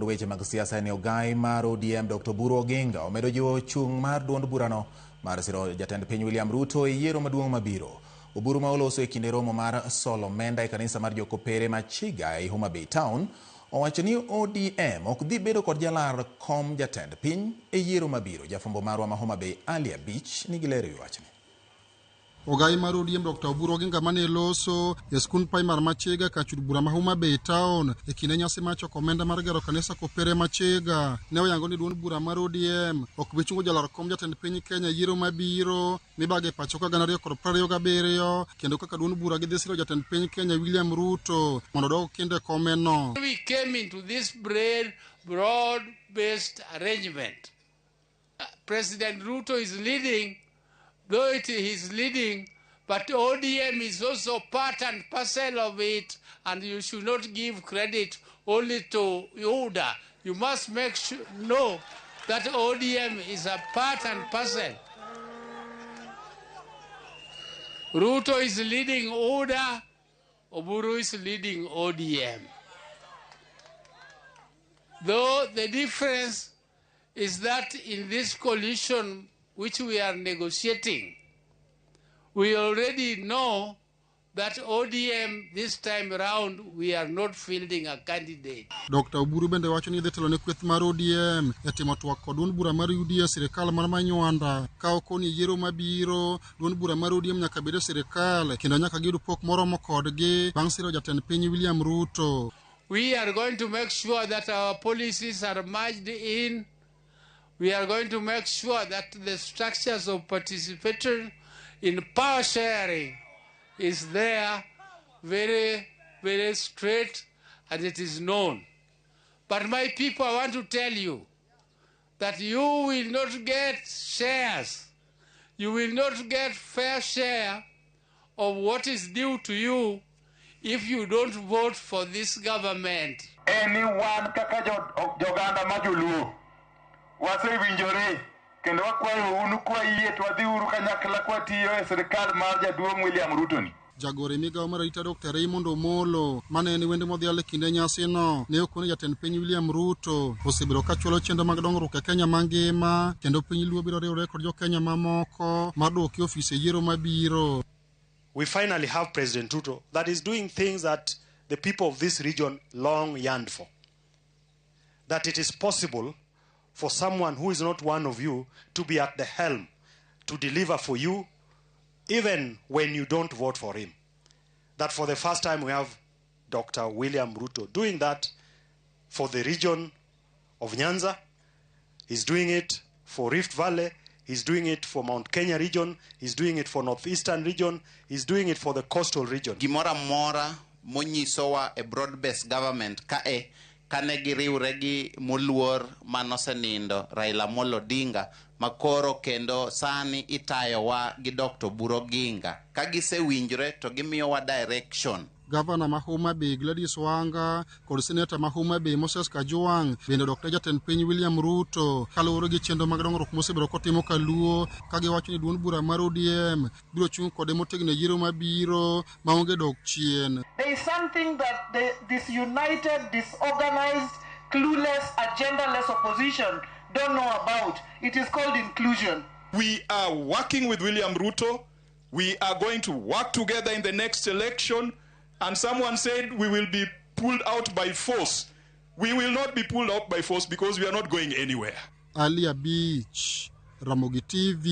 Weche mag siasa ni ogai mar ODM Dr. Oburu Oginga omedo jiwo chung' mar duond burano mar siro jatend piny William Ruto e yiero maduong' mabiro. Oburu ma oloso e kinde romo mar solo omenda e kanisa mar Jokopere Machiga ei Homa Bay Town owacho ni ODM ok dhi bedo kod jalar kom jatend piny e yiero mabiro. Jafwambo marwa ma Homa Bay Ali Abich nigi ler ewi wachni. Ogai mar ODM Dr. Oburu Oginga mane loso e skund primar Machiga kar chud bura ma Homa Bay Town e kinde nyasi mar choko omenda mar gero kanisa Kopere Machiga ne oyango ni duond bura mar ODM ok bi chungo jalar kom jatend piny Kenya e yiero mabiro mibago e pacho ka 2027 kendo kaka duond bura gidhi siro jatend piny Kenya William Ruto mondo odog kendo e komeno. We came into this broad-based arrangement. President Ruto is leading, though it is leading, but ODM is also part and parcel of it, and you should not give credit only to UDA. You must make sure know that ODM is a part and parcel. Ruto is leading UDA, Oburu is leading ODM. Though the difference is that in this coalition which we are negotiating, we already know that ODM this time round we are not fielding a candidate. Dr. Oburu bende wacho ni dhi telo ne kweth mar ODM e timo twak kod duond bura mar UDA e sirikal mar Manywanda ka okoni e yiero mabiro duond bura mar ODM nyaka bed e sirikal kendo nyaka giyud pok moromo kodgi bang' siro jatend piny William Ruto. We are going to make sure that our policies are merged in. We are going to make sure that the structures of participation in power sharing is there very, very straight, and it is known. But my people, I want to tell you that you will not get shares. You will not get fair share of what is due to you if you don't vote for this government. En ni wan kaka joganda ma joluo wasewinjore kendo wakwayo un kwayie to wadhiuru kanyakla kwatiyo e sirikal mar jaduong' William Ruto ni. Jagoro e migawo mar arita Dr. Raymond Omolo mane en wende modhial e kinde nyasino ne okone jatend piny William Ruto osebedo ka chwalo chenro mag dongruok e Kenya mangima kendo piny Luo biro riwore kod jo Kenya mamoko mar duoke ofis e yiero mabiro. We finally have President Ruto that is doing things that the people of this region long yearned for. That it is possible for someone who is not one of you to be at the helm, to deliver for you, even when you don't vote for him. That for the first time we have Dr. William Ruto doing that for the region of Nyanza. He's doing it for Rift Valley. He's doing it for Mount Kenya region. He's doing it for Northeastern region. He's doing it for the coastal region. Gimoro amora monyisowa e broad-based government kae kane giriwre gi moluor manosenindo Raila Amolo Odinga makoro kendo sani itayowa gi Dr. Oburu Oginga. Ka gisewinjre to gimiyowa direction. Gavana ma Homa Bay Gladys Wanga kod seneta ma Homa Bay Moses Kajwang' bende odok ne jatend piny William Ruto kaluwore gi chenro mag dongruok mosebedo kotimo kaluo ka giwacho ni duond bura mar ODM biro chung' kode motegno e yiero mabiro maonge dok chien. There is something that the disunited, disorganized, clueless, agendaless opposition don't know about. It is called inclusion. We are working with William Ruto. We are going to work together in the next election. And someone said we will be pulled out by force. We will not be pulled out by force because we are not going anywhere. Ali Abich, Ramogi TV.